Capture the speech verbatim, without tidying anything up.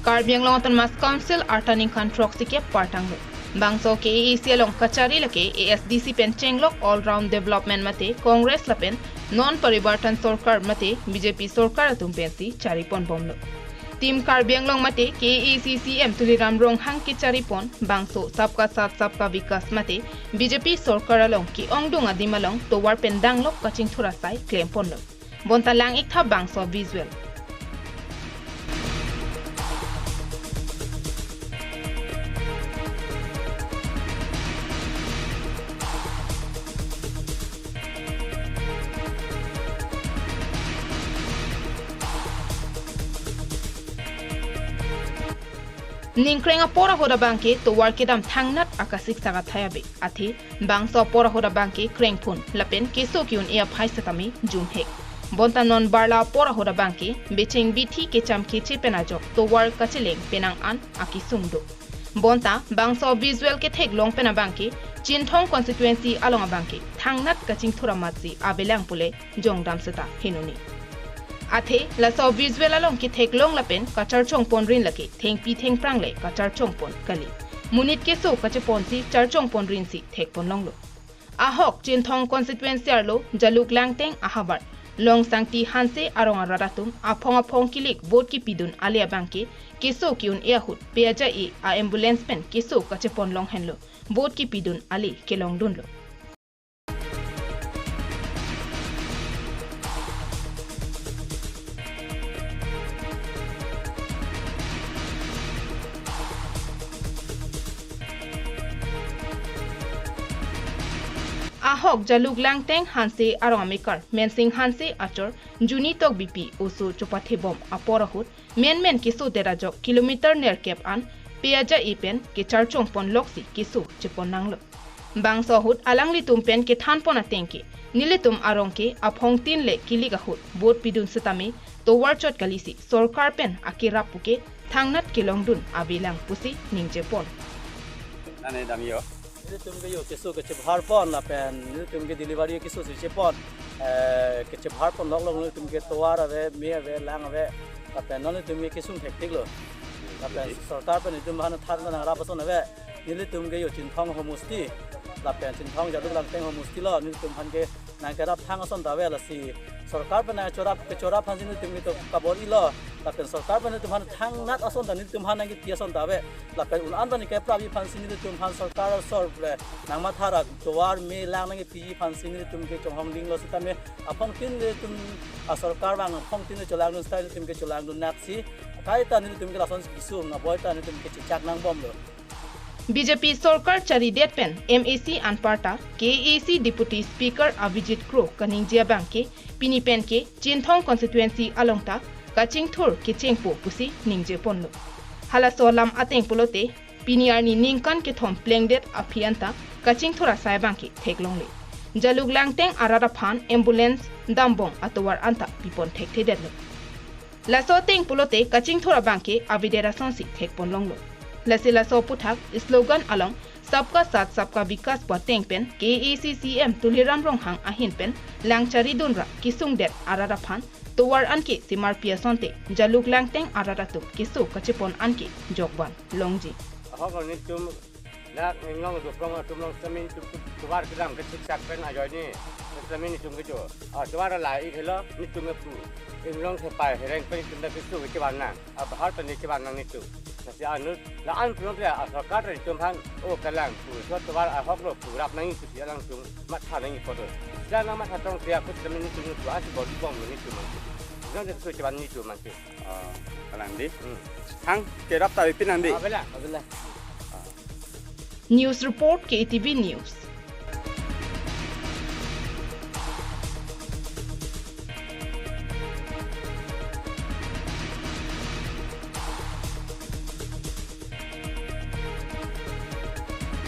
Karbi Anglong Autonomous Council arta ningkan throksi kep partanglo. Bangso K A A C along kachari lake A S D C pen chenglok all round development mate Congress lapen non paribartan sorkar mate B J P sorkar atum pensi chariponbomlo. Team Karbi Anglong mate K A A C C M Tuliram Ronghang kecharipon bangso Sabka Saath Sabka Vikas mate B J P sorkar along ke-ongdung adim along tovar pen danglok kachingthur asai klemponlo. Bonta lang-iktha bangso visual. Ningkreng apor ahut abangke tovar kedam thangnat akasiksak athai ave. Athe bangso apor ahut abangke krengphun lapen keso ke-un-e aphai setame jumhek. Bonta non barla apor ahut abangke becheng bithi kecham keche pen ajok tovar kacheleng penang an akesung do. Bonta bangso visual ketheklong pen abangke Chinthong constituency along abangke thangnat kachingthur amatsi avelang pule jongdam seta henone. Athe laso visual along ketheklong lapen kacharchongpon rin lake thengpi thengphrang le kacharchongpon kali. Monit keso kacheponsi charchongpon rinsi thekponlonglo. Ahok Chinthong constituency arlo Jaluk Langteng ahavar Longsangti Hanse arong arat atum aphong aphong kilik vote kipidun ale abangke keso ke-un-e ahut pe aja-e a-ambulance pen keso kacheponlong henlo vote kipidun ale kelongdunlo. Ahok Jaluk Langteng Hanse arong amekar Mensing Hanse achor Juni Tokbipi oso chopathebom apor ahut menmen kesodet ajok kilometer nerkep an pe aja-e pen kecharchongponloksi keso cheponnanglo. Bangso ahut alanglitum pen kethanpon atengke nelitum arong ke aphongtin le kilik ahut vote pidun setame tovar chot kalisi sorkar pen akerap puke thangnat kelongdun avelang pusi ningjepon. Nane damji ho. Nelitum ke yo keso kachebharpon lapen nelitum ke delivery keso si chepon, eh, kachebharponlok lo, nelitum ke tovar ave, me ave, lang ave, lapen non nelitum ke kesung thektiklo. Lapen sorkar pen nelitum aphan than nangrap ason ave. Nelitum ke yo Chinthong homosti lapen Chinthong Jaluk Langteng homosti lo, nelitum aphan ke nangkerap thang ason ta ave, lasi sorkar pen nangchorap, kechorap aphansi nelitum ke to kabor-ilo. Lapen sorkar pen nelitum aphan thangnat ason ta, nelitum aphan nangkepi ason ta ave. Lapen un-an pen keprapji aphansi nelitum aphan sorkar asor le nangmatha ra tovar me lang nangkepiji aphansi nelitum ke chonghong dinglo setame aphongtin nelitum asorkar vang aphongtin le cholangdun style nelitum ke cholangdunnaksi kaita nelitum ke lason keso nangboita nelitum ke chechak nangbomlo. B J P sorkar charidet pen M A C anparta K A A C Deputy Speaker Abhijit Kro kaningje abangke pini penke Chinthong constituency along ta kachingthur kechengpo pusi ningjeponlo. Halaso alam ateng pulote pini arni ningkan kethom plengdet aphi anta kachingthur asai abangke theklongle. Jaluk Langteng arat aphan ambulance dambom atovar anta pipon thekthedetlo. Laso ateng pulote kachingthur abangke avedet asonsi thekponlonglo. Lasi laso aphuthak slogan along Sabka Saath Sabka Vikas pu ateng pen K A A C C M Tuliram Ronghang ahin pen lang charidunra kesungdet arat aphan tovar anke semarpi asonte Jaluk Langteng arat atum keso kachepon anke jokvan longji. Ahok lo nelitum dak inglong doprong atum along setame nelitum tovar kedam kesiksak pen ajoine setame nelitum kecho. Ah, tovar alai ik helo nelitum kepu. Inglong sepai hereng pen nelitum dak keso kechevannang. Ah, bahar pen kechevannang nelitum. Lasi anut la-an pulote asorkar nelitum aphan o kelang pu so tovar ahok lo purap nangji pusi alangtum matha nangji apot. Jana matha tong pria kut setame nelitum pu asi bor-ibomlo nelitum mangke. Jana keso chevan nelitum mangke. Ah, kalang di. Hmm. Hang kerap ta ipin nang di. Ah, bela. Ah, bela. News report K A T V News.